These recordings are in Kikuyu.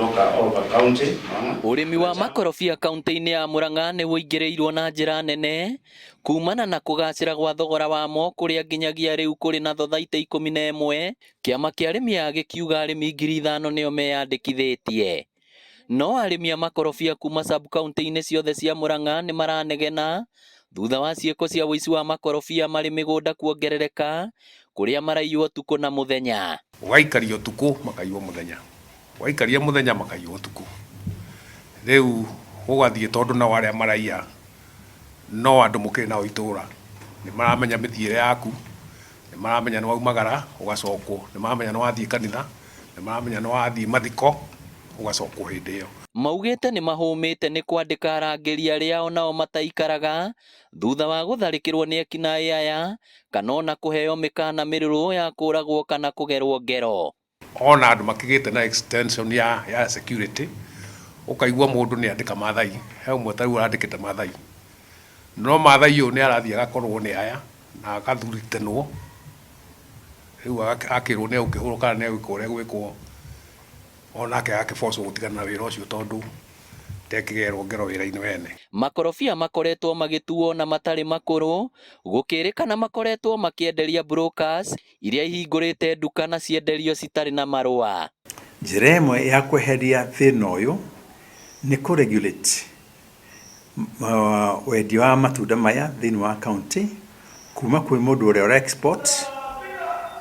Kutoka all over county. Ũrĩmi wa makorobia kaunti-inĩ ya Murang'a nĩ ũingĩrĩirwo na njĩra nene kumana na kũgacĩra gwa thogora wamo kũrĩa nginyagia rĩu kũrĩ na thothaitĩ 11 kĩama kĩa arĩmi aya gĩkiuga arĩmi 5,000 nĩo meyandĩkithĩtie. No arĩmi a makorobia kuma sub-kaunti-inĩ ciothe cia Murang'a nĩ maranegena thutha wa ciĩko cia ũici wa makorobia marĩ mĩgũnda kuongerereka kũrĩa maraiywo ũtukũ na mũthenya. Ũgaikaria ũtukũ makaiywo mũthenya, waikaria mũthenya makaiywo ũtukũ. Rĩu gũgathiĩ tondũ nao arĩa maraiya no andũ mũkĩrĩ nao itũra, nĩ maramenya mĩthiĩre yaku, nĩ maramenya nĩ waumagara ũgacokwo, nĩ maramenya nĩ wathiĩ kanitha, nĩ maramenya nĩ wathiĩ mathiko ũgacokwo hĩndĩ ĩyo. Maugĩte nĩ mahũmĩte nĩ kwandĩka arangĩri arĩa onao mataikaraga thutha wa gũtharĩkĩrwo nĩ ekinaĩ aya kana ona kũheo mĩkana mĩrũrũ ya kũragwo kana kũgerwo ngero. Ona andũ makĩgĩte na extension ya security, ũkaigua mũndũ nĩ andĩka Mathai, he ũmwe ta rĩu arandĩkĩte Mathai, no Mathai ũyũ nĩ arathiĩ agakorwo nĩ aya na agathuritenwo, rĩu akĩrwo nĩ egũkĩhũrwo kana nĩ egwĩkwo ũrĩa egwĩkwo, onake agakĩbocwo gũtigana na wĩra ũcio tondũ ndekĩgerwo ngero wĩra-inĩ wene. Makorobia makoretwo magĩtuo na matarĩ makũrũ gũkĩrĩkana makoretwo makĩenderia brokers iria ihingũrĩte nduka na cienderio citarĩ na marũa. Njĩra ĩmwe ya kweheria thĩna ũyũ nĩ kũ regulate wendia wa matunda maya thĩinĩ wa county kuma kwĩ mũndũ ũrĩa ũra export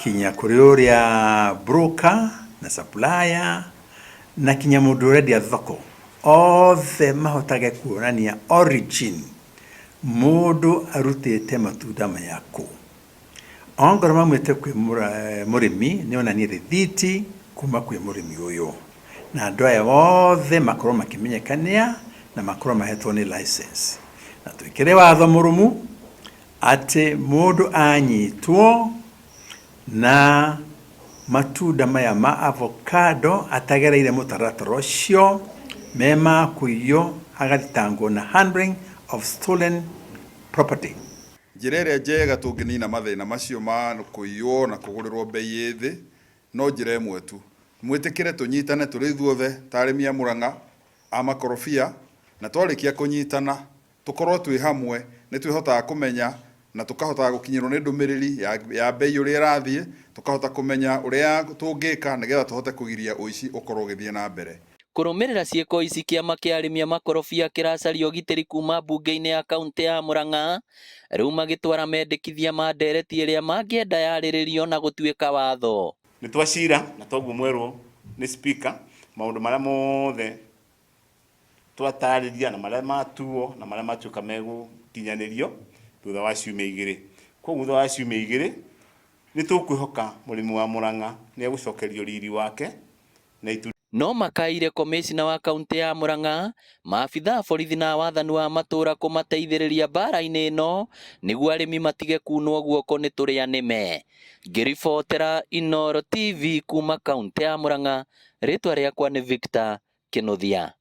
kinya kũrĩ ũrĩa broker na supplier na kinya mũndũ ũrendia thoko, othe mahotage kuonania origin mũndũ arutĩte matunda maya kũ. Ongorwo maumĩte kwĩ mũrĩmi nĩ onanie rĩthiti kuma kwĩ mũrĩmi ũyũ, na andũ aya othe makorwo makĩmenyekania na makorwo mahetwo nĩ license, na twĩkĩre watho mũrũmu atĩ mũndũ anyitwo na matunda maya ma avocado atagereire mũtaratara ũcio me ma kũiywo agathitangwo na handling of stolen property. Njĩra ĩrĩa njega tũngĩnina mathĩna macio ma kũiywo na kũgũrĩrwo bei ĩ thĩ no njĩra ĩmwe tu, mwĩtĩkĩre tũnyitane tũrĩ ithuothe ta arĩmi a Murang'a a makorobia, na twarĩkia kũnyitana tũkorwo twĩ hamwe nĩ twĩhotaga kũmenya na tũkahotaga gũkinyĩrwo nĩ ndũmĩrĩri ya bei ũrĩa ĩrathiĩ, tũkahota kũmenya ũrĩa tũngĩka nĩgetha tũhote kũgiria ũici ũkorwo ũgĩthiĩ na mbere. Kũrũmĩrĩra ciĩko ici kĩama kĩa arĩmi a makorobia kĩracaria ũgitĩri kuma mbunge-inĩ ya kaunti ya Murang'a rĩu magĩtwara mendekithia ma ndereti ĩrĩa mangĩenda yarĩrĩrio na gũtuĩka watho. Nĩ twacira na toguo mwerwo nĩ speaker maũndũ marĩa mothe twatarĩria na marĩa matuo na marĩa matuĩka megũkinyanĩrio thutha wa ciumia igĩrĩ. Koguo thutha wa ciumia igĩrĩ nĩ tũkwĩhoka mũrĩmi wa Murang'a nĩ egũcokerio riri wake na itu. No makaire komĩcina wa kaunti ya Murang'a, maabitha a borithi na wathani wa matũra kũmateithĩrĩria mbara-inĩ ĩno nĩguo arĩmi matige kunwo guoko nĩ tũrĩa nĩme. Ngĩribotera Inooro TV kuma kaunti ya Murang'a, rĩtwa rĩakwa nĩ Victor Kĩnuthia.